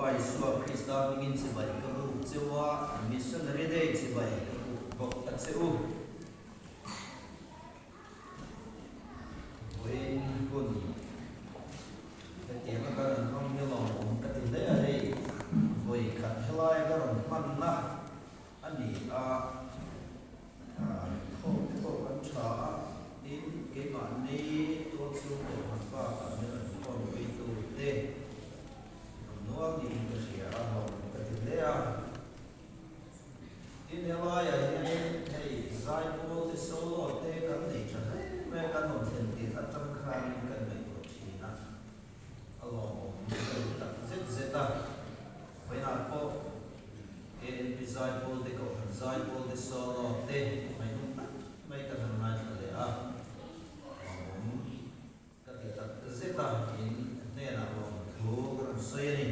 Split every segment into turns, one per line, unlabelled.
Lalpa Isua Krista hmingin chibai ka buk che u a, Missionary Day chibai ka buk bawk a che u. Vawiin hun hetiang a kan an hmang hi lawmawm ka ti hle a, hei vawi khat helai ka rawn hmanna a ni a, khawm te pawh kan tha a, tin keimahni tualchhung kohhran bakah min rawn khawmpuitu te rawn nual niin ka hria a, lawmawm ka ti hle a. Tin helaiah hianin hei zaipawl te solo te kan nei tha hle mai a, kan awm thlen tirh atang khanin kan ngaihtuah thin a, a lawmawm deuh tak zet zet a. Vawiinah pawh KNP zaipawl te Kohhran zaipawl te solo te ngaihnawm tak mai kan han ngaithla leh a, lawmawm ka ti tak zet a, in hnenah lawmthu ka rawn sawi a ni.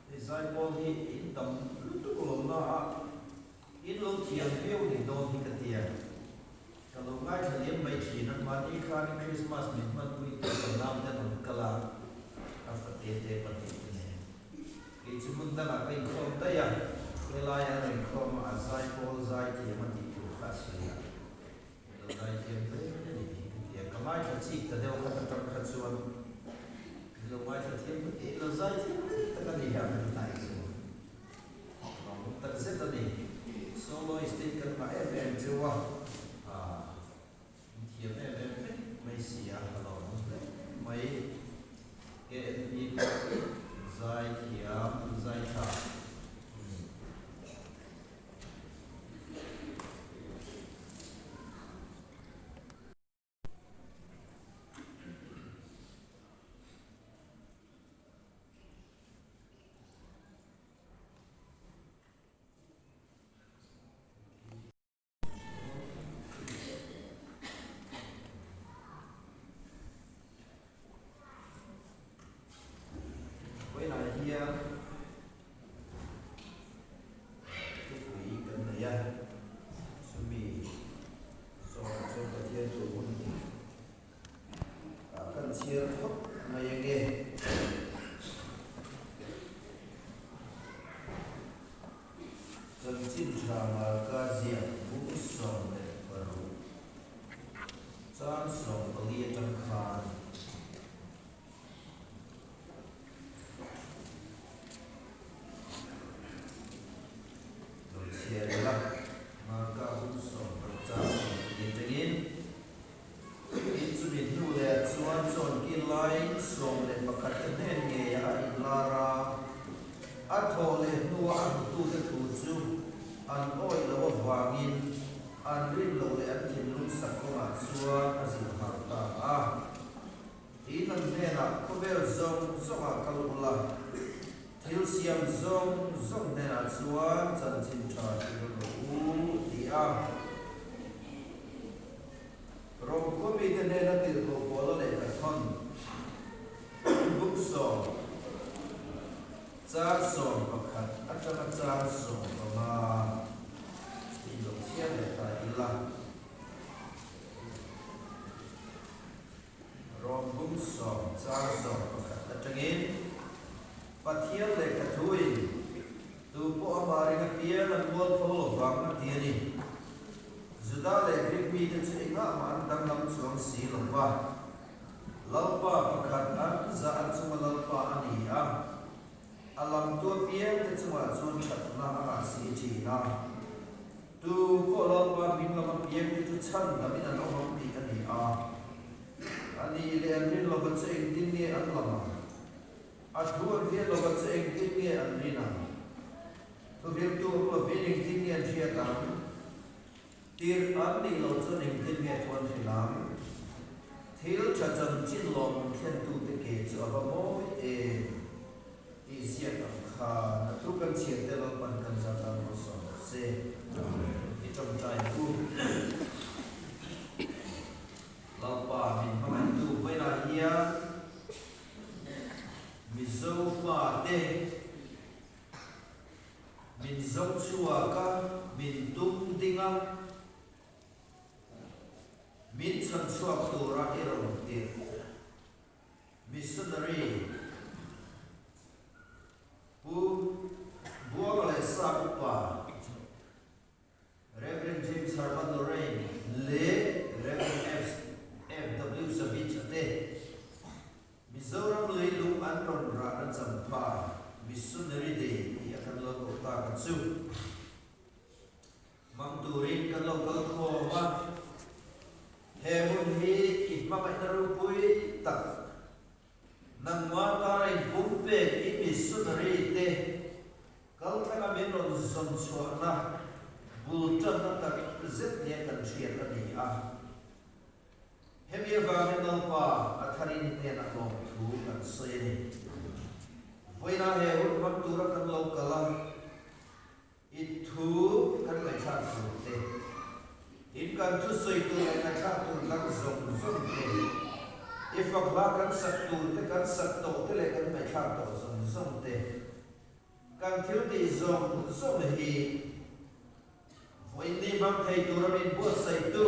Hei zaipawl hi in tam lutuk lo na a, in lo thiam viau nei dawn hi ka tia. Ka lo ngaithla liam mai thin a, mahni khanin Christmas min hmanpui tur ka nau te an rawn kal a, a fate te pahnih te nen. Kei chu hmun dangah ka inkhawm daih a, helai an rawn inkhawm a, a zaipawl zai thiam a tih tur kha a sawi a, Lo ngaithiam hle a ni hi ka ti a, ka ngaithla chik ta deuh kha ta tang kha chuan min lo ngaithla thiam ka ti, lo zai thiam hle tak a ni hian ka ti ta hi chu lawmawm tak zet a ni. Soloist te kan ngah em em cheu a, ah min thiam em em vek mai si a, ka lawmawm hle mai. KNP pawh zai thiam, zai tha. Vawiinah hian thupui kan nei a, chumi zawhah chuan Pathian thu hun ah kan chhiar phawt mai ange. Chanchin tha Marka ziak bung 16 chang 14 atang khan. Lo chhiar ila, Marka bung 16 chang 14 atangin, Tin chumi hnu leh chuan chawn kil laiin 11 te hnen ngeiah a inlar a, a thawh leh hnua a hlutute thu chu an awih loh avangin an rin loh leh an thinlung sak kawngah chuan a zilh harh ta a. Tin an hnenah khawvel zawng zawngah kal ula, thil siam zawng zawng hnenah chuan chanchin tha hril rawh u, ti a. Rom khuamite hnena tirhkoh Paula lehkha thawn buk sawm, char 11 atanga char 15 tih lo chhiar leh ta ila. Rom bung sawm, char 11 atangin Pathian lehkha thuin Tu pawh amah ring apiang an mual pho lo vang a ti a ni. Juda leh Grik mite chu engah mah an danglam chuang si lo va. Lalpa pakhat an zah an chunga Lalpa a ni a, a lamtu apiangte chungah chuan thatna a ngah si thin a. Tu pawh Lalpa hming lam apiangte chu chhan damin an awm ang tih a ni a. A nih leh an rin lova chu engtin nge an lam ang? A thu an hriat lova chu engtin nge an rin ang? Thuhriltu awm lovin engtin nge an hriat ang? Tirh an nih loh chuan engtin nge thu an hrilh ang? Thil tha chanchin lawmawm thlentute ke chu a va mawi em? Tih ziak ang khan a thu kan chhiar te Lalpan kan zat ang rawn sawi rawh se. I tawngtai ang u. Lalpa min hmangaihtu vawiinah hian Mizo fate min zo chhuak a, min tum ding a, min chhan chhuak tura i rawn tirh. Missionary. champha Missionary Day tih a kan lo koh tak a chu. Hmang turin kan lo kal khawm a, he hun hi i hmangaihna ropui tak nangmah tana inpumpek i missionary te kalthlanga min rawn zawn chhuahna bul tanna tak zet nia kan hriat a ni a. Hemi avangin Lalpa a tharin i hnenah lawmthu kan sawi a ni. Vawiinah he hun hmang tura kan lo kal a, I thu kan ngaihthlak tur te, in kan thusawi tur leh ngaihthlak tur dang zawng zawng te, i fak hla kan sak tur te, kan sak tawh te leh kan ngaihthlak tawh zawng zawng te, kan thil tih zawng zawng hi vawiin ni hmang thei tura min buatsaihtu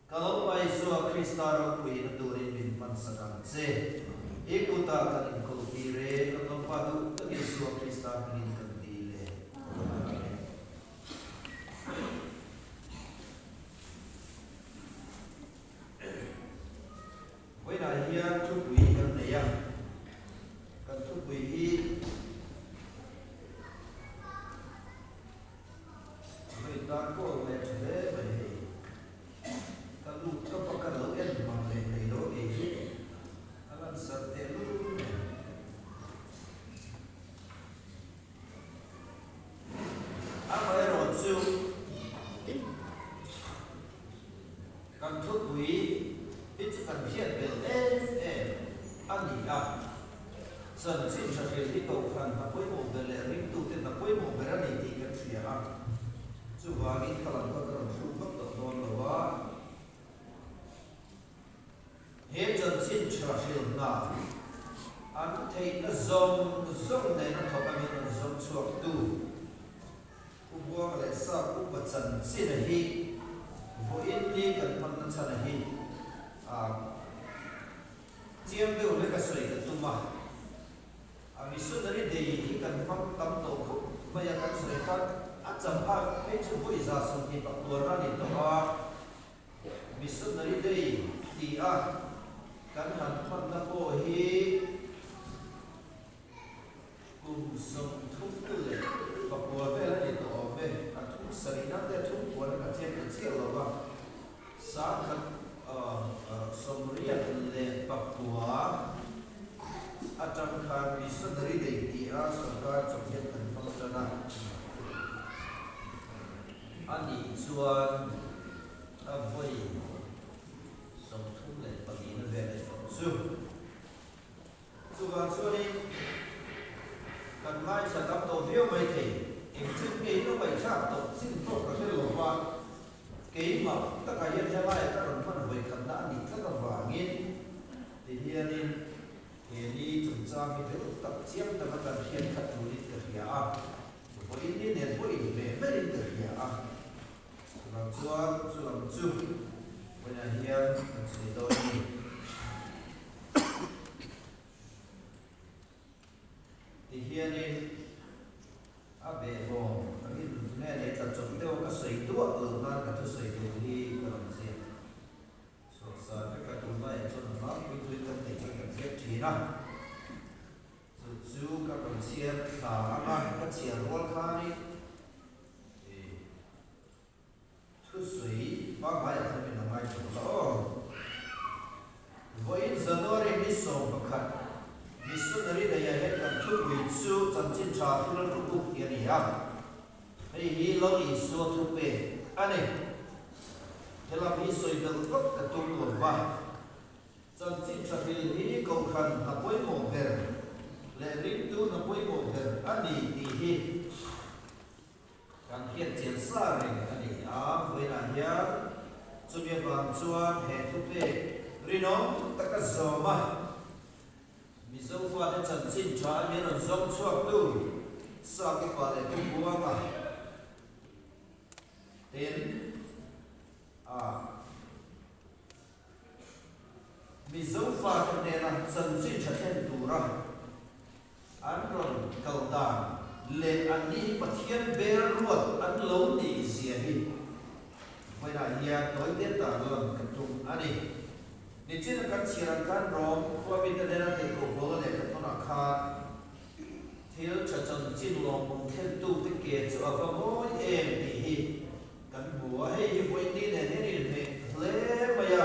Ka lo pai Isua Krista ropuina turin min hmansak ang che. I kutah kan inkulhtir e, kan lo pa duh tak Isua Krista hmingin kan dil e. Amen. Vawiinah hian thupui kan nei a, kan thupui hi Vawi tan kawl leh tha hle mai hei. Ka lut tawp a, ka lo en mang leh thei lo kei hi a lan sar teh lul mai. Amaherawhchu kan thupui hi chu kan hriat belh em em a ni a. Chanchin tha hril hi Kohhran hna pawimawh ber leh ringtute hna pawimawh ber a ni tih kan hria a, chuvangin kha lam kha ka rawn thluk vak tawh dawn lo a. He chanchin tha hril hna an theihna zawng zawng nena thawk angin rawn zawng chhuaktu Pu Buanga leh Sap Upa chanchin a hi vawiin ni kan hmanna chhan a hi a. Chiang deuh hlek a sawi ka tum a, a missionary day hi kan hmang tam tawh khawp mai a, kan sawi khan a champhak phei chu vawi 120 tuarna a ni tawh a, missionary day ti a kan han hmanna pawh hi kum 39 vel a ni tawh awm e, a thum sarihna te a thum puan a chiang ta chiah lo va. 1989 atang khan Missionary Day tih a sorkar chawp hian kan hmang tan a, a nih chuan a vawi 34 na vel a ni tawh chu. Chuvang chuanin kan ngaithla tam tawh viau mai thei, engchin nge in lo ngaihthlak tawh chin pawh ka hre lo va, keimah takah hian helai ka rawn hman vawi khatna a nih tlat avangin ti hianin he ni chungchang hi bel tak chiang taka kan hriat khat turin ka hria a, vawiin ni nen pawh inhmeh berin ka hria a. Chuvang chuan chu lam chu vawiinah hian kan sawi dawn a ni. Ti hianin a behbawm rin nge leh tla chawp deuh ka sawi duah loh nan ka thusawi tur hi ka rawn ziak chhuak sa vek a, tunlaiah chuan a tlangpui thuin kan theih chuan kan ziak thin a. Chu chu ka rawn chhiar thla ang a, ka chhiar rual khanin i thusawi pangngai ah khan min la ngai tawh la aw. Vawiin January ni 11 Missionary Day ah hian kan thupui chu Chanchin Tha Thil Rukuk tih a ni a, hei hi Lal Isua thupek a ni. Helam hi sawi belh vak ka tum lo va. Chanchin tha hril hi Kohhran hna pawimawh ber leh ringtu hna pawimawh ber a ni tih hi kan hriat chian sa reng a ni a. Vawiinah hian chumi avang chuan he thupek rinawm taka zawm a, Mizo fate chanchin tha a min rawn zawng chhuaktu Sap Upa leh Pu Buanga ten a. Mizo fate hnena chanchin tha thlen tura an rawn kal dan leh anni hi Pathian bel ruat an lo nih zia hi vawiinah hian tawi te tan lan ka tum a ni. Nichina kan chhiar ang khan Rom khua mite hnena tirhkoh Paula lehkha thawnah khan. chanchin lawmawm thlentute ke chu a va mawi em tih hi kan hmu a, hei hi vawiin nen hian inhmeh hle mai a.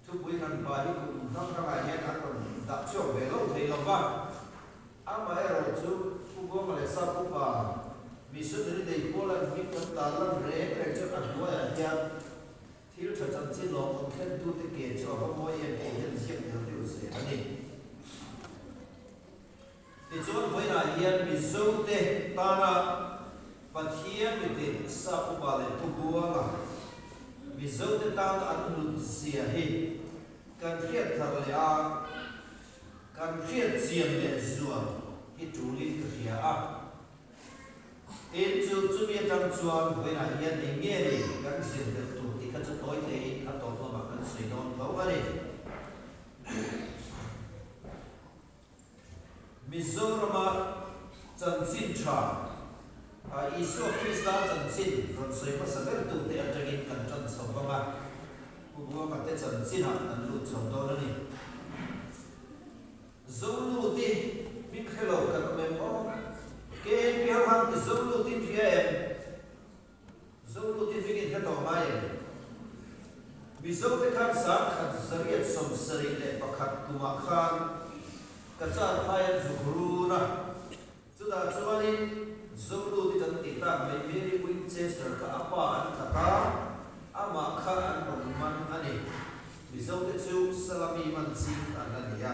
Thupui kan pa hi kum hrang hrangah hian an rawn dah chhuak ve lo thei lo va, amaherawh chu Pu Buanga leh Sap Upa Missionary Day Kuala hming kan tar lan reng reng chuan a hnuaiah hian thil tha chanchin lawmawm thlentute ke chu a va mawi em tih hian ziak tel deuh zel a ni. Tichuan vawiinah hian Mizote tana Pathian mitin Sap Upa leh Pu Buanga Mizote tana an hlut zia hi kan hriat thar leh a, kan hriat chian leh zual hi tulin ka hria a. Tin, chu chumi atang chuan vawiinah hian eng nge ni kan zir belh tur tih kha chu tawi tein a tawp lamah kan sawi dawn tho a ni. Mizorama chanchin tha, Isua Krista chanchin rawn sawi hmasa bertute atangin kan tan chho vang a, Pu Buanga te chanchinah kan lut chho dawn a ni. Zoluti min hre lo kan awm em aw? KNP ho khan Zoluti in hria em? Zoluti hming in hre tawh ngai em? Mizote khan 1871 kumah khan Cachar phai an zuk run a, chutah chuanin Zoluti kan tih tak mai Mary Winchester kha a pa an that a, amah kha an rawn man a ni. Mizote chu Salami man ching an la ni a.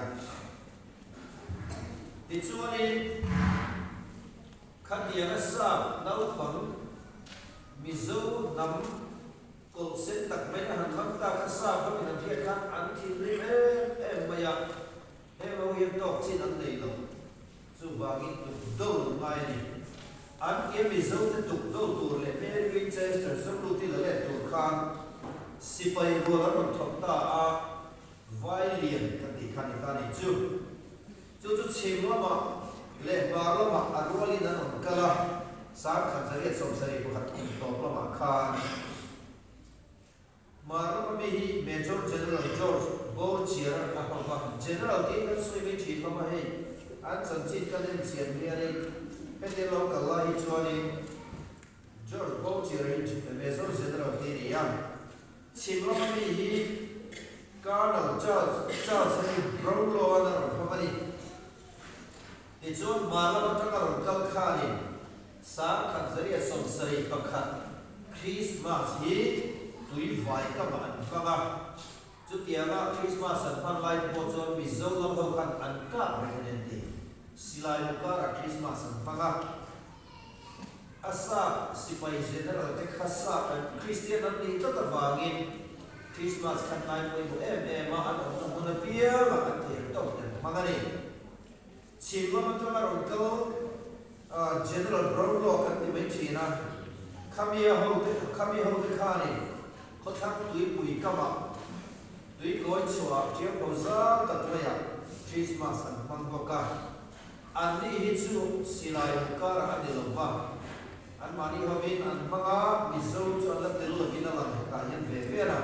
Tichuanin khatianga sap naupang Mizo hnam kawlh sen tak mai a han lam ta kha sap ram in an hriat khan an thinrim em em mai a, heng ho hian tawk chin an nei lo. Chuvangin tuk do an ngai a ni. An tia Mizote tuk do tur leh Mary Winchester Zoluti la let tur khan sipai rual an rawn thawk ta a, Vai lian kan tih kha ni ta ni chu. Chu chu chhim lamah leh hmar lamah a rualin an rawn kal a, 1871 kum tawp lamah khan Hmar lama mi hi Major General George Bourchier a hau va, General tiin kan sawi mai thin hlawm a hei, an chanchin kan en chian hianin heti lo kal lai hi chuanin George Bourchier hi Major General ti a ni a. Chhim lama mi hi Colonel Charles Charles Henry Brownlow-a'n a rawn hau a ni. Tichuan hmar lam atanga rawn kal khanin 1871 Krismas hi tui vai kamah an hmang a. Chutianga Krismas an hman lai te pawh chuan Mizo lam ho khan an kap reng a ni an ti. Silai mu karah Krismas an hmang a. A sap sipai general te kha sap an Kristian an nih tlat avangin Krismas khan ngai pawimawh em em a, an awmna hmun apiangah an thei ang tawk an hmang a ni. Chhim lam atanga rawn kal General Brownlow kan ti mai thin a, Khamia hote Khami hote khanin khawthlang tuipui kamah tuikawi chhuahah ṭiau pho zau tak maiah Christmas an hmang bawk a. Anni hi chu silai hmu karah a ni lo va, anmahni hovin an hmang a, Mizo chu an la tel lovin a lang hetah hian ve vel a.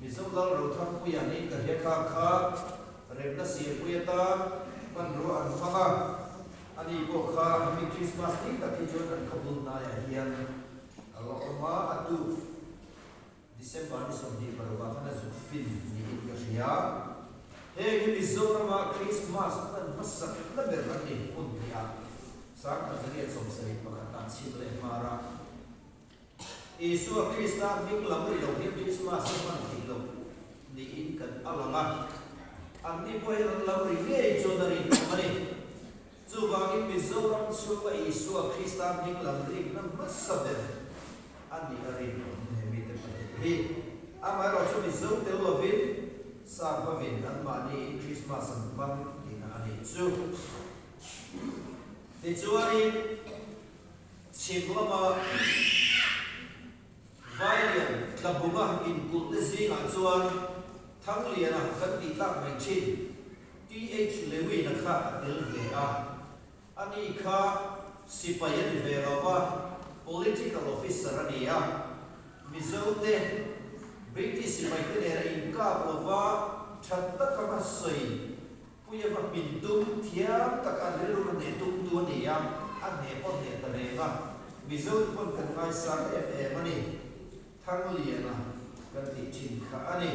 Mizo Lal Rothangpuia nih ka hria kha kha Remna siampui atan hmanrua an hmang a, ani pawh kha hemi Krismas ni tak hi chuan an khawbul hnaiah hian a la awm a, a tuk December ni 26 ah khan a zuk fin niin ka hria. Heng hi Mizorama Krismas hman hmasak na ber an ni hmun hnih ah 1871 ah chhim leh hmar a Isua Krista hming lam ri lo hian Krismas hi hman theih loh niin kan a lang a, anni pawh hian an lam ri ngei chuan a rinawm a ni. Chuvangin Mizoram chhunga Isua Krista hming lam rikna hmasa ber a nih a rinawm he mite pahnih hi. Amaherawhchu chu Mizo tel lovin Sanghovin anmahniin Krismas an hmang tihna a nih chu. Tichuanin. Chhim lama Vailian Tlabunga inkulhte zingah chuan Thangliana kan tih tak mai thin TH Lewin-a kha a tel ve a. Ani kha sipai a ni ve lo va, political officer a ni a. Mizote British sipaite nena inkap lova tha taka hmasawi. Puia va hmin tum thiam tak a rilru ka hneh tum tu a ni a, a hneh pawh hneh ta reng a, Mizo te pawn kan ngaisang em em a ni. Thangliana kan tih thin kha a ni.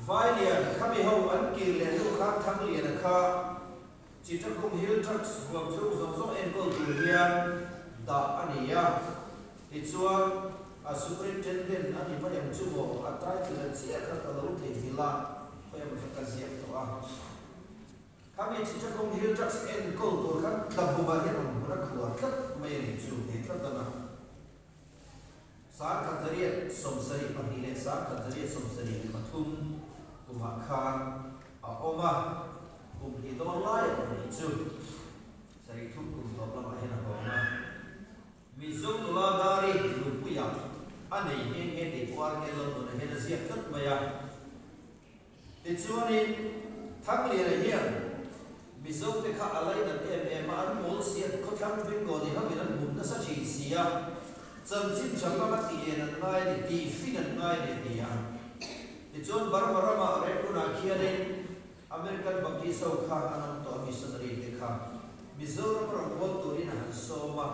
Vailian khami ho an kir leh hnu khan Thangliana kha Chittagong Hill Tracts huam chhung zawng zawng enkawl tur hian dah a ni a, tichuan a Superintendent a ni mai ang chu maw, a title a chiah kha ka lo theihnghilh a, khawi emaw kha ka ziak tawh a. Khami Chittagong Hill Tracts enkawl tur khan Tlabumah hian awm hmun a khuar tlat mai a nih chu, ti tlat a na. 1872 leh 1873 kumah khan a awm a, kum hnih dawn lai a awm nih chu sarih thum kum tawp lamah hian a hawng a. Mizo nula Dari Lupuia a nei nghe nghe tih pawh Arngel Lalnuna hian a ziak tlat mai a. Tichuanin, Thangliana hian Mizote kha a lainat em em a, an mawl si, an khawthlang Bengali hoin an bum nasa thin si a, chanchin tha hmanga tih en an ngai a ni, tih fin an ngai a ni a ti a. Tichuan Burma ramah reng hunah khianin American Baptist ho kha an awm tawh a, missionary te kha Mizoram a rawn hawl turin a han sawm a,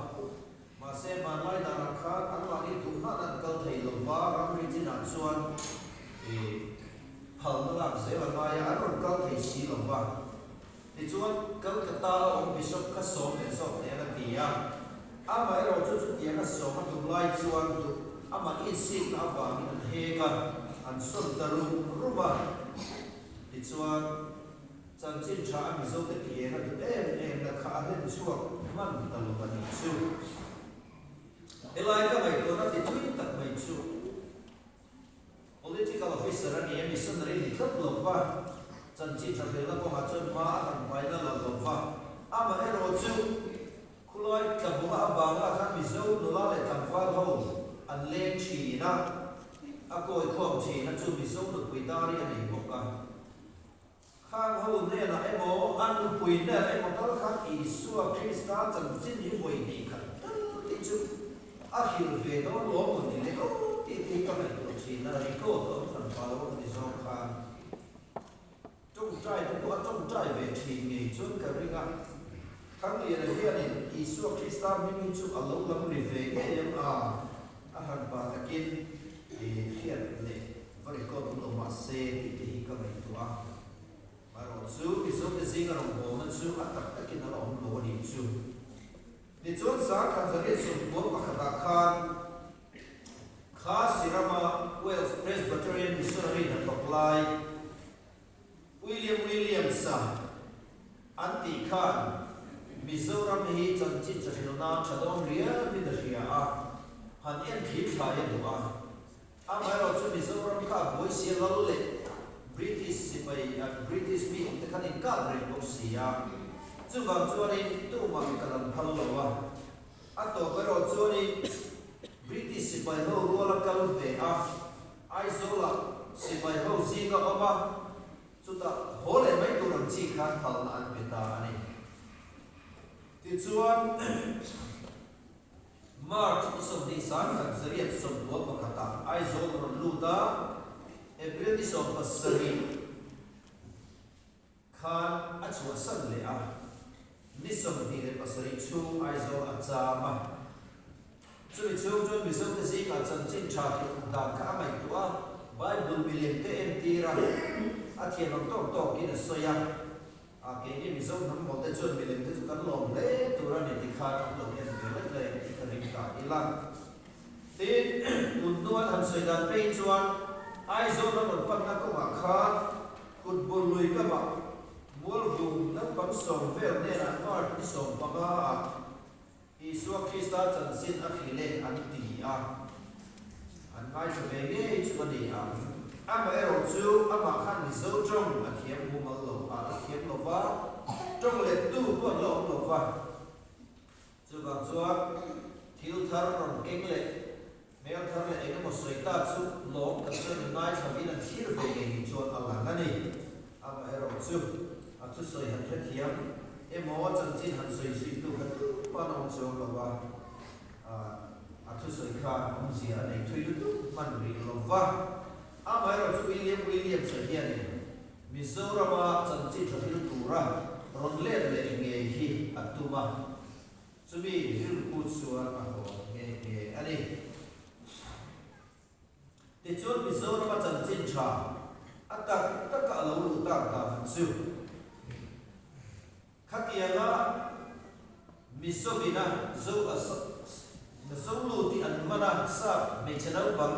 mahse hmanlai danah khan anmahni duh hlan an kal thei lo va, ramri chinah chuan ih phalna lak zel a ngai a, an rawn kal thei si lo va. Tichuan, Calcutta a awm Bishop kha sawm leh zawk hle a ti a. Amaherawh chu chutiang a sawm a tum lai chuan duh amah insikna avangin an hek a, an sawn ta rum rum a. Tichuan, chanchin tha a Mizote pian a duh em em na kha a hlen chhuak hman ta lo a nih chu. Helai ka ngaihtuahna ti thui tak mai chu. Political officer a ni a, missionary ni tlat lo va, chanchin tha hrilhna kawngah chuan hma a han paina la lo va. Amaherawh chu khulai tlabunga a bangah khan Mizo nula leh tlangval ho an leng thin a, a kawi khawm thin a, chu Mizo nupui dari a nei bawk a. Khang ho hnenah emaw, a nupui hnenah emaw tal khan Isua Krista chanchin hi vawi hnih khat tal tih chu a hrilh ve dawn lawm maw ni le aw tih te hi ka ngaihtuah thin a, record a awm hran pah lo a ni zawk khan tawngtai te pawh a tawngtai ve thin ngei chuan ka ring a, Thangliana hianin Isua Krista hming hi chu a lo lam ri ve ngei ang a, a hran pah takin hriat leh Va record awm lo mah se tih te hi ka ngaihtuah a, marawh chu Mizote zinga rawngbawlna chu a tak takin a la awm lo a nih chu. Tichuan 1991 pakhatah khan Khasi rama Wales Presbyterian Missionary hnathawk lai William Williams-a an tih khan Mizoram hi chanchin chahrilh nan tha dawn riauin a hria a, han en thli thlai a duh a. Amaherawh chu Mizoram kha a buai sia lal leh British sipai British mi awm te khan inkap reng bawk si a, chuvang chuanin tumah kal an phal lo a. A tawp erawh chuanin British sipai ho rual a kal ve a, Aizawlah sipai ho zing a awm a, chutah haw leh mai tur ang chi khan phalna an pe ta a ni. Tichuan. March ni 21, 1991 ah Aizawl a rawn lut a, April ni 17 khan a chhuahsan leh a, ni 27 chhung Aizawl a cham a. Chumi chhung chuan Mizote zingah chanchin tha hrilh dan kha a ngaihtuah a, Bible milem te entir a, a thiam ang tawk tawkin a sawi a. A keini Mizo hnam mawl te chuan milem te chu kan lawm hle tur a ni ti khan an lo en ve laih laih ang tih ka ring ta ila. Tin, tun hnu an han sawi dan phei chuan Aizawl a rawn panna kawngah khan kut bul lui kamah Mualvung naupang sawm vel hnenah March ni 15 ah Isua Krista chanchin a hrilh e an ti a, an ngaithla ve ngei chu a ni ang. Amaherawh chu amah khan Mizo tawng a thiam mumal lo a, a thiam lo va, tawng lettu pawh an la awm lo va. Chuvang chuan thil thar rawn keng leh hmel thar leh eng emaw sawi ta chu lawm tak chuan in ngaithla vin an thlir ve ngei ni chuan a lang a ni. Amaherawh chu a thusawi han hrethiam emaw chanchin han sawi zuitu kha tuman a awm chuang lo a, a thusawi khan awmzia a nei thui lutuk hman rih lo va. Amaherawh chu William Williams-a hianin. Mizorama chanchin tha thil tura rawn let leh ngei hi a tum a, chumi rilru chuan a haw nghe nghe a ni. Tichuan Mizorama chanchin tha a tak taka a lo luh tak dan chu Khatianga Mizovina Zo a Zo lu tih an man a, sap hmeichhe naupang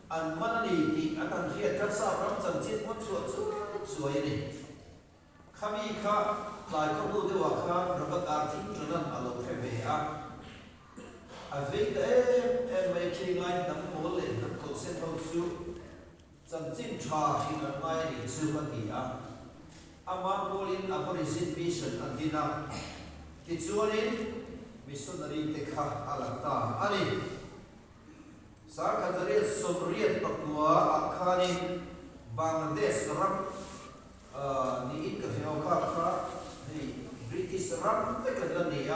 an man a ni tih an han hriat khan sap ram chanchin pawn chhuah chuai chuai a ni. Khami kha tlai khaw hnu deuhah khan Robert R. Thingṭanan a lo hre ve a. A vei ta em em mai khinglai hnam mawl leh hnam kawhsen ho chu Chanchin tha hrilh an ngai a nih chu a ti a. Ama pawlin Aborigine Mission a din a, tichuanin missionary te kha a la ta a ni. Sarkhatariat 89 ah khanin Bangladesh ram niin ka hria kha kha hei British ram vek an la ni a,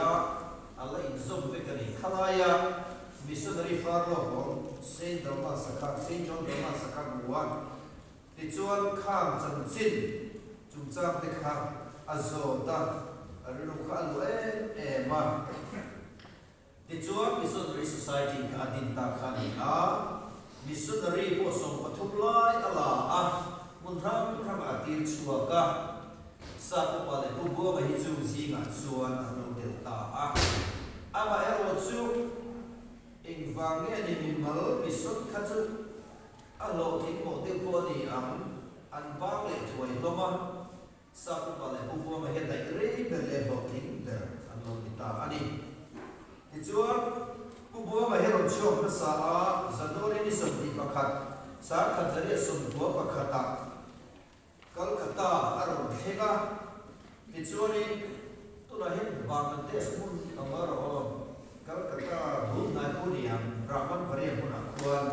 a la inzawm vek a ni. Khalaia Missionary far lawk awm Saint Dalmas a kha, Saint John Dalmas a kha hmu a, tichuan khang chanchin chungchang te kha a zawt a, a rilru kha a luah em em a. Tichuan Missionary Society kha a din ta kha a ni a, Missionary pawh 13 lai a la a, hmun hrang hrangah a tir chhuak a, Sap upa leh Pu Buanga hi chu zingah chuan an lo tel ta a. Amaherawhchu engvang nge ni mimal mission kha chu a hlawhtling mawh deuh pawh a ni ang, an bang leh thuai hlawm a. Sap upa leh Pu Buanga hian daih rei ber leh hlawhtling ber an lo ni ta a ni. Tichuan, Pu Buanga hi rawn chhuak hmasa a, January ni 21, 1991-ah Calcutta a rawn thleng a. Tichuanin, tunah hian Bangladesh hmun ang a rawh aw, Calcutta bul hnai khu ni ang, Brahmanbaria hmunah khuan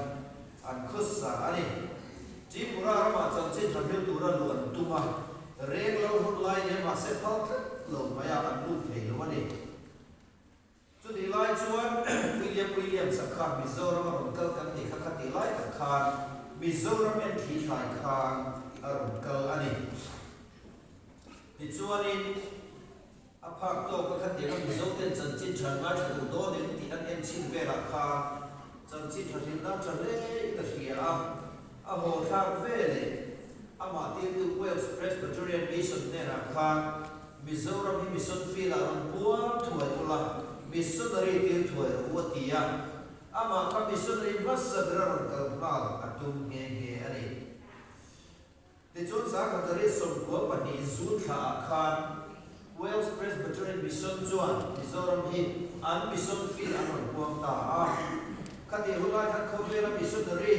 an khawsa a ni. Tripura ramah chanchin tha hmel tura luh an tum a, reng lo hun lai nia mahse phal tlat lo mai a an lut thei lo a ni. Chutih lai chuan William Williams-a kha Mizoram a rawn kal kan tih kha khatih lai tak khan Mizoram en thli thlai khan a rawn kal a ni. Tichuanin a phak tawk a khatianga Mizoten chanchin tha ngaithla duh dawn em tih an en chhin velah khan chanchin tha hrilh nan tha hle in a hria a, a haw thlak ve leh amah tirtu Wales Presbyterian Mission hnenah khan Mizoram hi mission field ah rawn puang thuai ula, missionary tir thuai rawh u a ti a, amah kha missionary hmasa ber a rawn kal nghal a tum nghe nghe a ni. Tichuan 1992 June thla ah khan Wales Presbyterian Mission chuan Mizoram hi an mission field an rawn puang ta a. Khatih hun lai khan khawvela missionary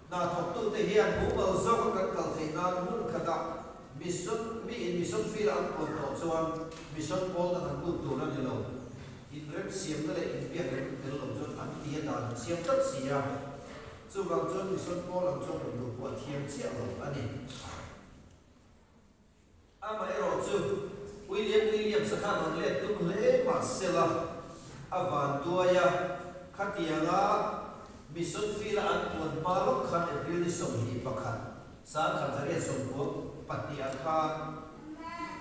hna thawktute hian mumal zawka kan kal theih nan hmun khatah mission mi in mission field an puan tawh chuan mission pawl dang an lut tur a ni lo. Inremsiamna leh inbiak rem tel lo chuan an ti a dan an siam tlat si a. Chuvang chuan mission pawl ang chuan rawn luh pawh a thiam chiah lo a ni. Amaherawh chu William Williams-a khan rawn let tum hle mah sela, a vanduai a, khatianga mission field-a an puan hma lawk khan April ni 21, 1992-ah khan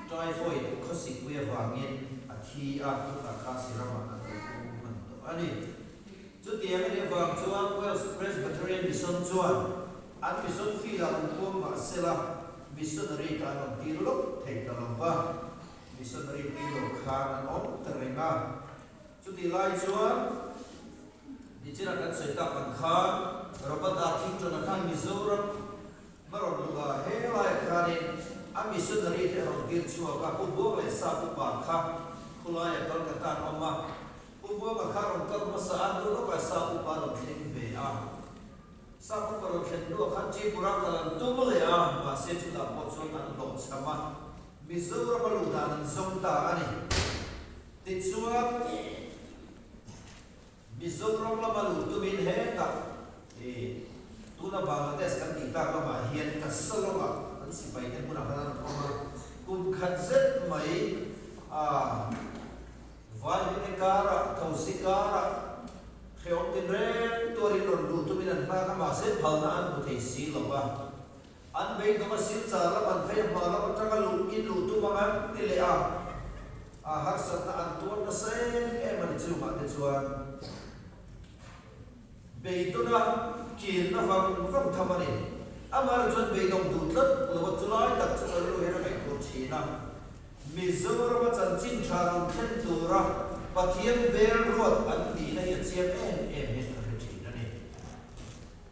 typhoid khawsikpui avangin a thi a, chutah khan Siramah an lo pum hman tawh a ni. Chutiang a nih avang chuan Wales Presbyterian Mission chuan an mission field-ah rawn puang mah sela, missionary kha an rawn tir lawk thei ta lo va, missionary tir lo khan an awm ta reng a. Chutih lai chuan nichina kan sawi tak ang khan Robert R. Thington-a khan Mizoram a rawn luh a, he laiah khanin a missionary te a rawn tir chhuak a, Pu Buang leh Sap upa kha khulaiah Kolkata an awm a, Pu Buanga kha rawn kal hmasa a, hnu lawkah Sap upa rawn thleng ve a. Sap upa rawn thlen hnuah khan Tripura kal an tum leh a, mahse chutah pawh chuan an hlawhchham a, Mizoram a luh dan an zawng ta a ni. Tichuan, Mizoram lama luh tumin hetah i tuna Bangladesh kan tih tak lamah hian Kasalawngah an sipaite hmunah khan an rawn awm a, kum khat zet mai a Vaimite karah, thosi karah, hrehawm tinreng tuarin rawn luh tumin an nghak a, mahse phalna an hmu thei si lo a. An beidawng a Silchar lam an phei a hma lam atanga luh in luh tum ang an ti leh a, a harsatna an tuar nasa em em a ni chungah te chuan beidawna kirna vang vang tham a ni. Amah chuan beidawng duh tlat lo a chulai tak chu ka rilru hian a ngaihtuah thin a. Mizorama chanchin tha rawn thlen tura Pathian bel ruat an nihna hi a chiang em em hian ka hre thin a ni.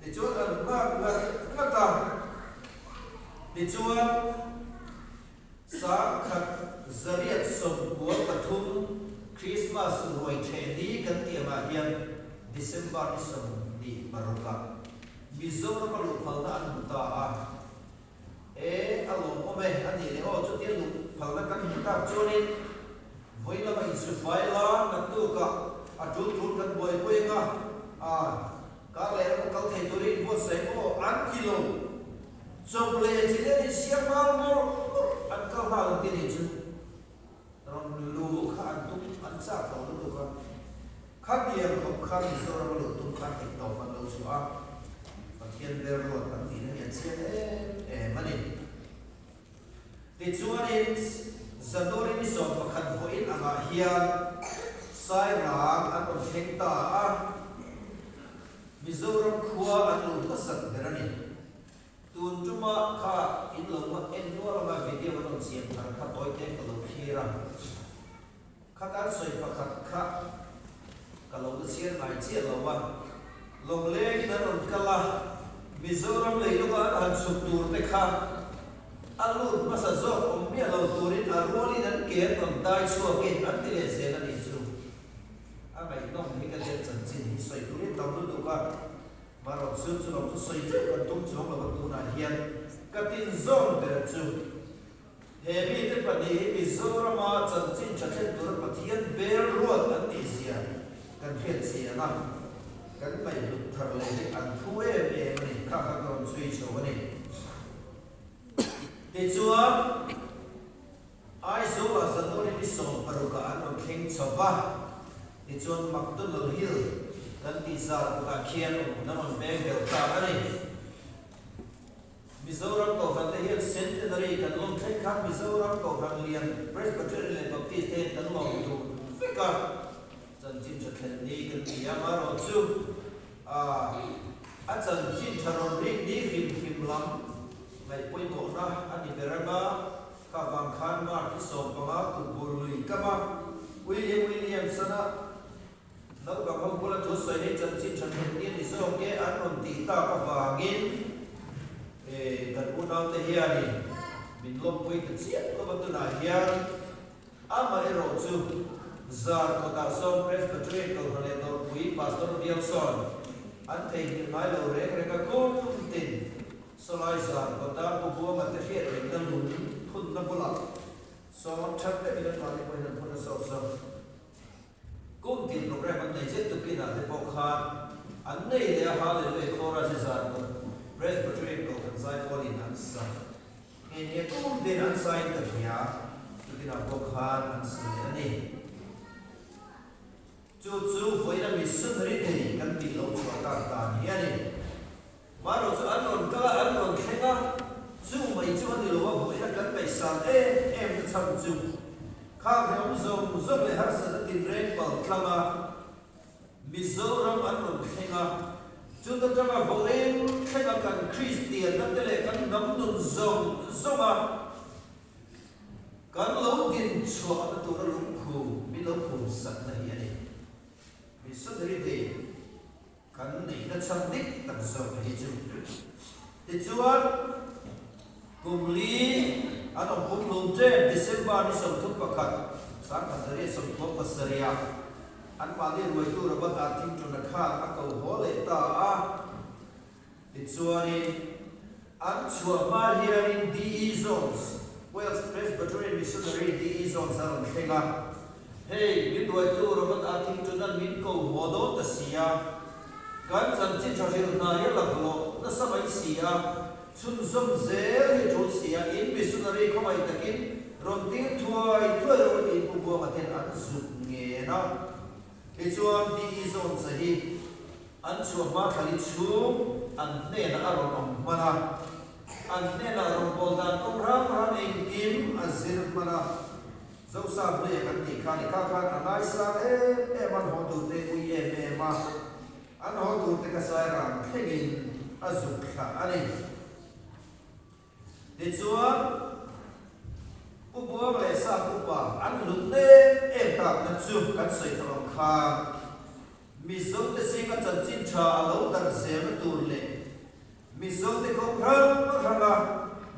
Tichuan an nghak ngat ngat a, tichuan 1993 Krismas ruai theh ni kan tih angah hian December ni 26 ah Mizorama luhphalna an hmu ta a. E, a lawmawm e, a nih leh aw, chutia luh phalna kan hmu tak chuanin vawi lama insufai la naktukah a tul tul kan buaipui anga, a, kar leh ram kal thei turin inbuatsaih maw an ti lo. Chawp leh chi nen insiam nghal mawlh mawlh an kal nghal an ti nih chu. Rawn luh kha an tum, an chak tawh lutuk a. Khatiang khawp kha Mizoram a luh tum khan theih tawp an lo chhuah a, Pathian ber ruat kan tihna hi a chiang em em a ni. Tichuanin January ni 11 vawiin angah hian Sairang an rawn thleng ta a, Mizoram khua an luh hmasak ber a ni. Tun tuma kha in lo en nual anga video an rawn siam thar kha tawi te ka lo thlir a. Khatan sawi pakhat kha ka lo la chhiar ngai chiah lo a, Lawnglengin an rawn kal a, Mizoram leilunga an han chhuk tur te kha a lut hmasa zawk awm miah lo turin a rualin an ke an rawn dai chhuak e an ti leh zel a nih chu. A ngaihnawm hi ka ziak chanchin hi sawi turin tam lutuk a, Marawh chu chu lo chu sawi teuh kan tum chuang lo a tunah hian ka tinzawn ber chu. He mite pahnih hi Mizorama chanchin tha thlen tura Pathian bel ruat an nih zia kan hriat chian a, kan ngaihhlut thar leh hi an phu em em a ni, kha kha ka rawn chhui chho a ni. Tichuan, Aizawlah January ni 16 ah an rawn thleng chho va, tichuan McDonald Hill kan tih zar kutah khian awmhmun an rawn beng bel ta a ni. Mizoram Kohhran te hian Centenary kan lawm thleng khan Mizoram Kohhran lian Presbyterian leh Baptist te hian kan lawm duh vek a, chanchin tha thlen ni kan ti a, amaherawhchu a chanchin tha rawn rik ni hrim hrim lam ngaih pawimawhna a ni ber anga kha vang khan March hi 15 Tukbur lui kam a William Williamson-a Naupang ho bula thu sawi hi chanchin tha thlen ni a ni zawk e, an rawn tih tak avangin kan unaute hianin min lawmpui ta chiah lo a, tunah hian amaherawh chu zar kawtah sawn Presbyterian Kohhran leh Dawrpui Pastor Bial sawn an theihnghilh ngai lo reng reng a, kum tin sawlai zar kawta Pu Buanga te hriat rengna lung phunna bulah sawn that deuhin an mahni pawhin an phun a sawk sawk. Kum tin program an nei zet tukin ah te pawh khan an nei leh a Hallelujah Chorus hi zan kawt Presbyterian Kohhran Zaipawlin an sa nghe nghe kum tin an sa in ka hria tukin ah pawh khan an sa leh a ni. Chu chu vawiin a missionary day kan tih loh chhuah tak dan hi a ni. Marawh chu an rawn kal a, an rawn thleng a, chu mai chu a ni lo a, vawiin a kan ngaihsan em em na chhan chu khang hrehawm zawng zawng leh harsatna tinreng pal tlang a, Mizoram an rawn thleng a, chuta tanga vawiin thleng a kan Kristianna te leh kan hnam nun zawng zawng a kan lo din chhuahna tura lungphum min lo phum sakna hi a ni. Missionary Day. Kan neihna chhan dik tak zawk hi chu. Tichuan, kum li an awm pum hlum ṭem December ni 31, 1997 ah anmahni ruaitu Robert Arthington-a khan a ko haw leh ta a. Tichuanin, an chhuah hma hianin DE Jones, Wales Presbyterian Missionary DE Jones a rawn thleng a. Hei, min ruaitu Robert Arthington-a'n min ko haw dawn ta si a, kan chanchin tha hrilh hna hi a laklawh nasa mai si a, chhunzawm zel hi a tul si a, in missionary khawngaih takin rawn tir thuai thuai rawh u tiin Pu Buanga ten an zuk ngen a. Tichuan, DE Jones-a hi an chhuah hma thlali chhung an hnenah a rawn awm hman a. An hnenah rawngbâwl dan kawng hrang hrang engkim a zir hman a. Zosa hnuaia kan tih kha ni kha khan a ngaisang em em an haw turte ui em em a, an haw turte ka sairang thlengin a zuk thlah a ni. Tichuan, Pu Buang leh Sap upa an hlut em em takna chu kan sawi tawh ang khan Mizote zinga chanchin tha a lo darh zelna tur leh Mizote kawng hrang hranga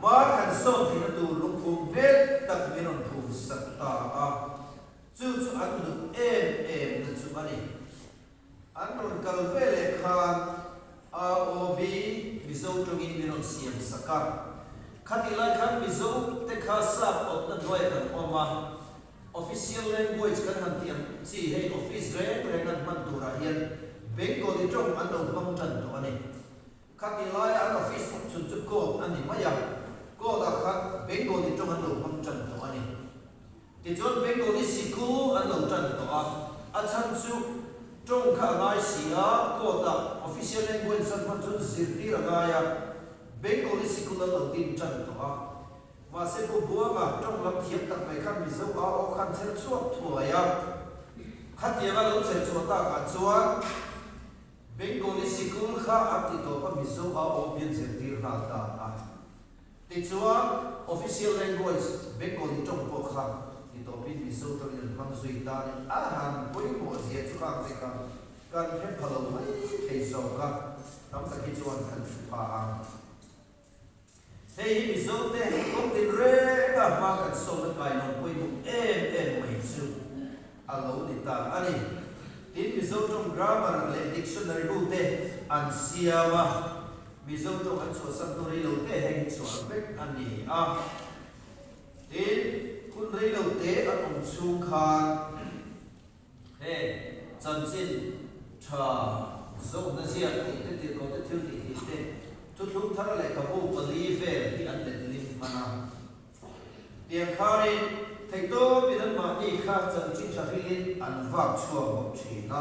hma kan sawn theihna tur lungphum nghet tak min rawn phum sak ta a, chu chu an hlut em em na chu a ni. An rawn kal ve leh khan AOB Mizo tawngin min rawn siam sak a. Khatih lai khan Mizo te kha sap awpna hnuaiah kan awm a, official language kan han tih ang chi hei office reng reng an hman turah hian Bengali tawng an lo hmang tan tawh a ni. Khatih laia an office awm chhun chu court a ni mai a, court ah khan Bengali tawng an lo hmang tan tawh a ni. Tichuan Bengali sikul an lo tan tawh a, a chhan chu tawng kha a ngai si a, court ah official language an hman chuan zirtir a ngai a, Bengali sikul an lo din tan tawh a. Mahse Pu Buanga tawng lam thiam tak mai khan Mizo a aw khan chher chhuak thuai a, khatiang a lo chher chhuah takah chuan Bengali sikul kha an ti tawp a Mizo a aw bian zirtir nghal ta a. Tichuan official language Bengali tawng pawh kha ti tawpin Mizo tawngin an hmang zui ta a ni. A han pawimawh zia chu khang te kha kan hre pha lo mai thei zawk a, tam tak hi chuan kan hre pha ang. Hei hi Mizote kawng tin reng a hma kan sawmna kailawn pawimawh em em mai chu a lo ni ta a ni. Tin, Mizo tawng grammar leh dictionary bu te an siam a, Mizo tawng an chhuahsan hnu rei lo te heng hi chhuah vek a ni a. Tin, hun rei lo te an awm chhung khan Heng chanchin tha zohna ziak tih te tirhkoh te thil tih tih te thuthlung thar lehkhabu pali vel hi an let lim hman a. Tiang kharin theihtawpin anmahni kha chanchin tha hrilhin an vak chhuak bawk thin a,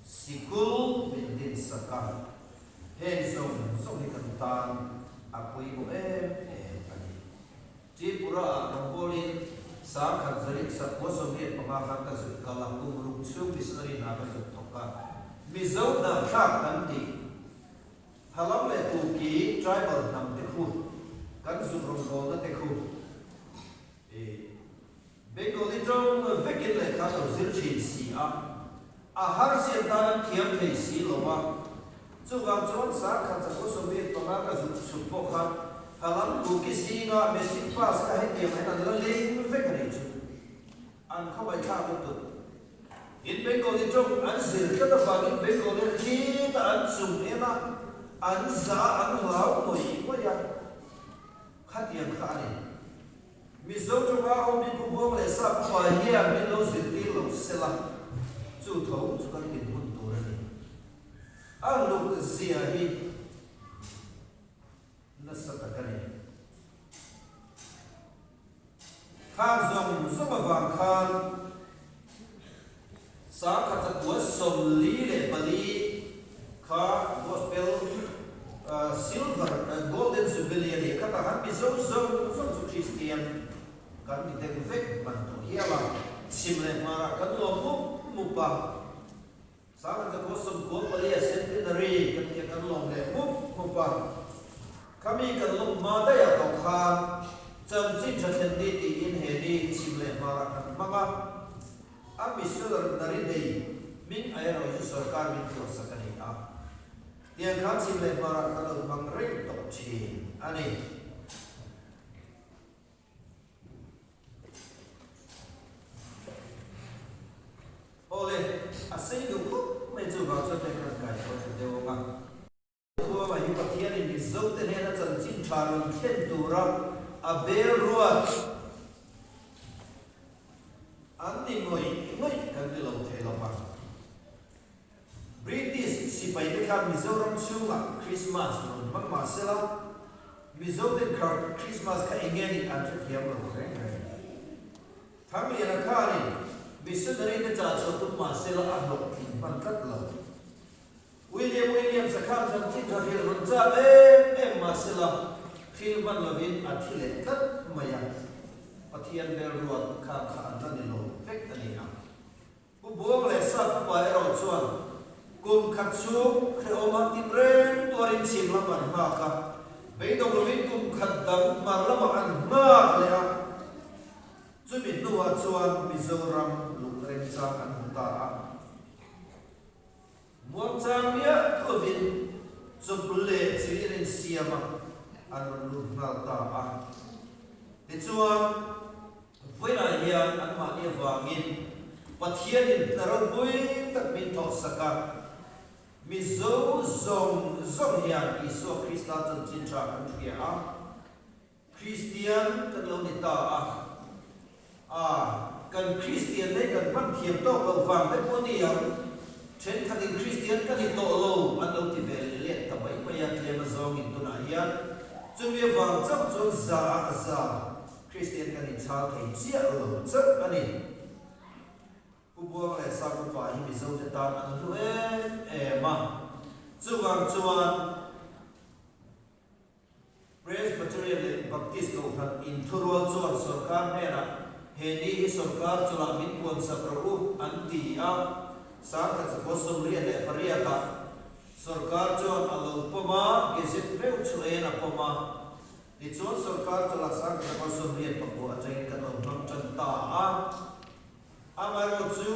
sikul min din sak a, heng zawng zawng hi kan tan a pawimawh em em a ni. Tripura-ah rawngbawlin 10,000 zarin 985 khan ka zuk kal a, kum ruk chhung missionary hna ka zuk thawk a. Mizo hnamthlak kan tih Halam leh Kuki tribal hnam te khu kan zuk rawngbawlna te khu i Bengali tawng vekin lehkha lo zir thin si a, a harsian tan an thiam thei si lo a. Chuvang chuan 1995 ka zuk chhuk pawh khan Halam Kuki zinga Matric pass kha hetiang hian an la leng vek a nih chu. An khawngaihthlak lutuk. In Bengali tawng an zir tlat avangin Bengali khita an chung en a, an za a, an hlau ngawih ngawih a. Khatiang kha a ni. Mizo tawnga awm hi Pu Buang leh Sap upa hian min lo zirtir lo sela, chu tho chu kan dinhmun tur a ni. A hluk zia hi nasa tak a ni. Khang zawng zawng avang khan 1944 kha Gospel Silver Golden Jubilee a ni a, khatah khan Mizo zawng zawng chu Kristian kan ni deuh vek hman tawh hial a, chhim leh hmarah kan lawm mup mup a. 1994 a Centenary kan tia kan lawm leh mup mup a, khami kan lawm hma daih ah tawh khan chanchin tha thlen ni tiin he ni chhim leh hmarah kan hmang a, a missionary day hming a erawh hi chu sorkar min thuahsak a ni a, tiang khan chhim leh hmarah kan lo hmang reng tawh thin a ni. Awle, a sei duh khawp mai chu vang chuan hei kan kai thaw thla deuh ang a. Thuama hi Pathianin Mizote hnena chanchin tha rawn thlen tura a bel ruat an ni ngawih ngawih kan ti lo thei lo vang. British sipaite khan Mizoram chhungah Krismas rawn hmang mah sela, Mizoten Krismas kha eng nge nih an hrethiam lo reng reng. Thangliana khanin missionary te chah chhuah tum mah sela a hlawhtling hman tlat lo. William Williams-a khan chanchin tha hrilh rawn chak em em mah sela. Hril hman lovin a thi leh tlat mai a, Pathian bel ruat kha kha an la ni lo vek a ni ang. Pu Buang leh Sap upa erawh chuan kum khat chhung hrehawm an tin reng tuarin chhim lam an nghak a, beidawng lovin kum khat dang hmar lamah an nghak leh a. Chumi hnuah chuan Mizoram luh remchang an hmu ta a. Muangchang miah lovin chawp leh chi an insiam a, an rawn lut nghal ta a. Tichuan, vawiinah hian anmahni avangin Pathianin hna ropui tak min thawhsak a, Mizo zawng zawng hian Isua Krista chanchin tha kan hria a. Kristian kan lo ni ta a, a kan Kristian te kan hman thiam tawk loh vang te pawh a ni ang, thenkhatin Kristian ka ni tawh lo an lo ti ve leh let ta mai mai a, tlem a zawngin tunah hian chumi avang chauh chuan za ah a za Kristian kan inchhal thei chiah lo chauh a ni. Pu Buang leh Sap upa hi Mizo te tan an hlu em em a, chuvang chuan, Presbyterian leh Baptist Kohhran inthurual chuan sorkar hnenah he ni hi sorkar chawlh min puansak rawh u an ti a, 1978 ah sorkar chuan a lo pawm a, Gazette meuh chu en a pawm a, tichuan sorkar chawlh ah 1989 atangin kan lo hmang tan ta a, amaherawhchu.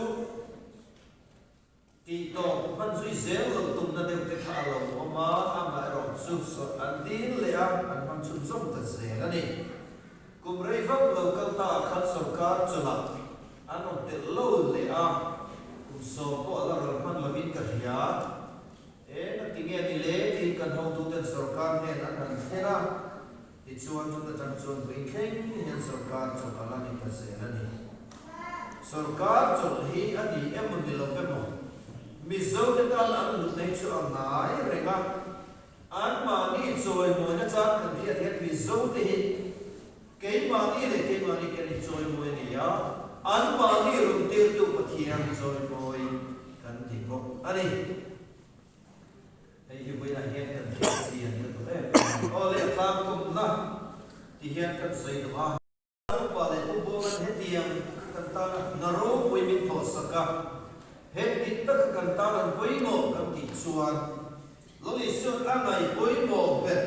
Tih tawp hman zui zel lo tumna deuh te kha a lo awm a, amaherawh chu sawrh an dil leh a, an hmang chhunzawm ta zel a ni. Kum rei vak lo kal ta ah khan sorkar chawlh an rawn telh lo leh a, kum sawm pawh a la rawn hman lovin ka hria. Eng a ti nge ni le tiin kan hotuten sorkar hnen an han thlen a, Tichuan chuta tang chuan vui thleng hian sorkar chawlh a la ni ta zel a ni. Sorkar chawlh hi a ni emaw ni lo emaw, Mizote tan an lut nei chu a ngai reng a, anmahni chawimawina chang kan hriat hian Mizote hi keimahni leh keimahni kan inchawimawi a ni a, anmahni rawn tirtu Pathian chawimawi kan ni bawk a ni. Hei hi vawiinah hian kan hriat chian ka duh em em. Aw le, tlangkawmna ti hian kan sawi duh a. Upa leh Pu Buangan hetiang kha kan tana hna ropui min thawhsak a, heti taka kan tan an pawimawh kan tih chuan Lal Isuan a ngaih pawimawh ber,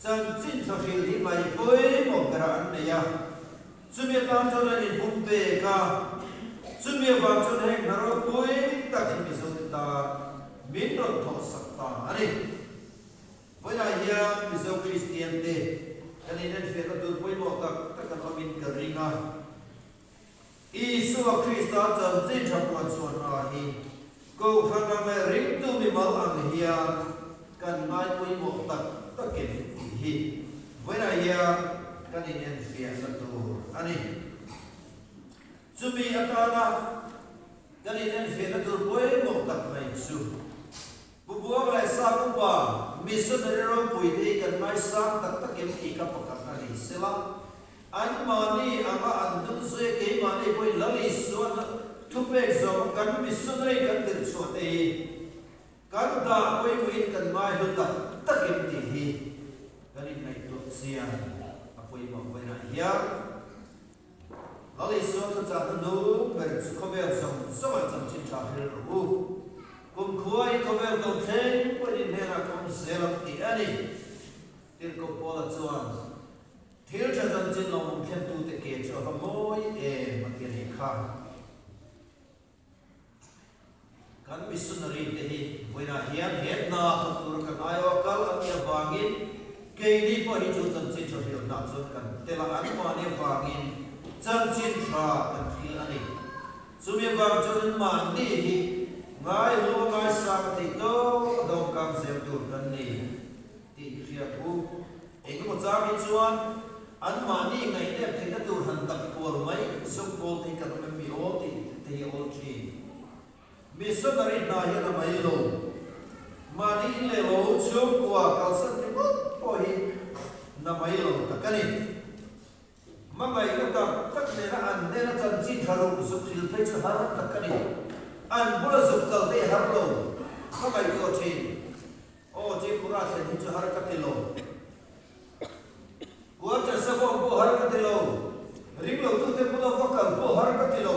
chanchin tha hrilh hi ngaih pawimawh berah an nei a. Chumi atan chuan an inpum pek a, chumi avang chuan heng hna ropui tak hi Mizote tan min rawn thawhsak ta a ni. Vawiinah hian Mizo Kristiante kan inenfiahna tur pawimawh tak tak an awmin ka ring a. Isua Krista chanchin tha puan chhuah hna hi Kohhran ang leh ringtu mimal ang hian kan ngai pawimawh tak takin tih hi vawiinah hian kan inenfiahna tur a ni. Chumi atana kan inenfiahna tur pawimawh tak mai chu Pu Buang leh Sap upa missionary ropui te hi kan ngaisang tak takin tih kha pakhat a ni sela. Anmahni anga an hnung zui a keimahni pawhin Lal Isuan thupek zawma kan missionary kan tirh chhuah te hi kan dah pawimawhin kan ngai hlu tak tak em tih hi kan inngaihtuah chian a pawimawh vawiinah hian Lal Isua thuchah hnu ber chu khawvel zawng zawngah chanchin tha hril rawh u. Kumkhua in khawvel to thleng pawhin in hnenah ka awm zel ang tih a ni. Tirhkoh Paula chuan. Thil tha chanchin lawmawm thlentute ke chu a va mawi em a ti a nih kha. Kan missionary te hi vawiinah hian he hna thawk tura kan aiawh kal an nih avangin keini pawh hi chu chanchin tha hrilhna chuan kan tel a, anmahni avangin chanchin tha kan hril a ni. Chumi avang chuan anmahni hi ngaihlu a ngaisang a theih tawk a dawmkang zel tur kan ni. Tih hriat u. Engemaw chang hi chuan anmahni ngaihnep theihna tur han dap kual mai zawk pawl te hi kan awm em mi aw tih te hi a awl thin. Missionary hna hian a mai lo. Mahni in leh lo chhungkua kalsan ringawt pawh hi na mai lo tak a ni. Hmangaihna tak tak nena an hnena chanchin tha ruk zuk hril phei chu har tak a ni. An bula zuk kal te hi har lo. Ka ngaihtuah thin. Aw, Tripura thlen hi chu har ka ti lo. Quarters a vawm pawh har ka ti lo, ringlotute bula va kal pawh har ka ti lo.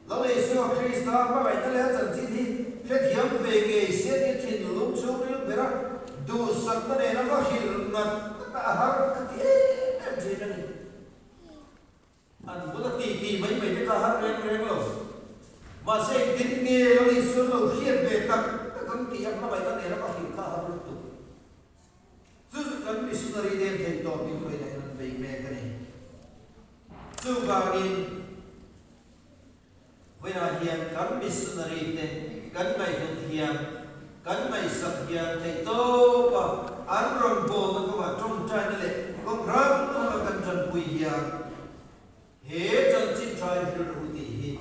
Lal Isua Krista hmangaihna leh a chanchin hi hrethiam ve ngei se tia thinlung chhungril bera duhsakna nena va hrilh ngat ngat a har ka ti em em thin a ni. An bula ti ti mai mai te kha har reng reng lo. Mahse engtin nge Lal Isuan lo hriat ve tak tak ang tih a hmangaihna nena va hrilh kha a har lutuk. Chu chu kan missionary den theih tawp in khawiah hian an bei mek a ni. Chuvangin vawiinah hian kan missionary te kan ngaihhlut hian, kan ngaihsak hian theih tawp a an rawn bawlna kawngah tawngtaina leh kawng hrang hranga kan tanpui hian he chanchin tha i rilru tih hi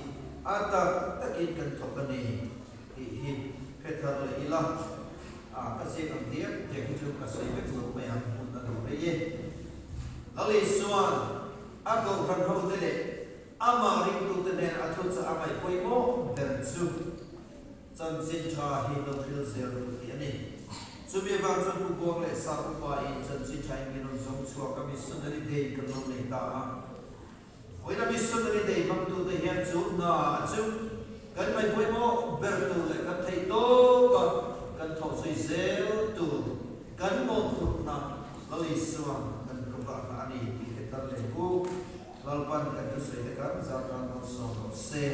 a tak takin kan thawk a ni tih hi hre thar leh ila. A ka ziak ang diak diak hi chu ka sawi vek lo mai ang hmun a duh rei e. Lal Isua'n a kohhran hote leh amah ringtute nen a thuchah a ngaih pawimawh ber chu chanchin tha hi lo hril zel ru tih a ni. Chumi avang chuan Pu Buang leh Sap upa in chanchin tha in min rawn zawng chhuak a missionary day kan lo nei ta a. Vawiina missionary day hmangtute hian chu hna a chu kan ngaih pawimawh ber tur leh kan theih tawp a kan thawh zui zel tur kan mawhphurhna Lal Isua'n kan kawhahna a ni tih hre thar leh Pu Lalpan kan thusawi te kan zar tan rawn sawm rawh se.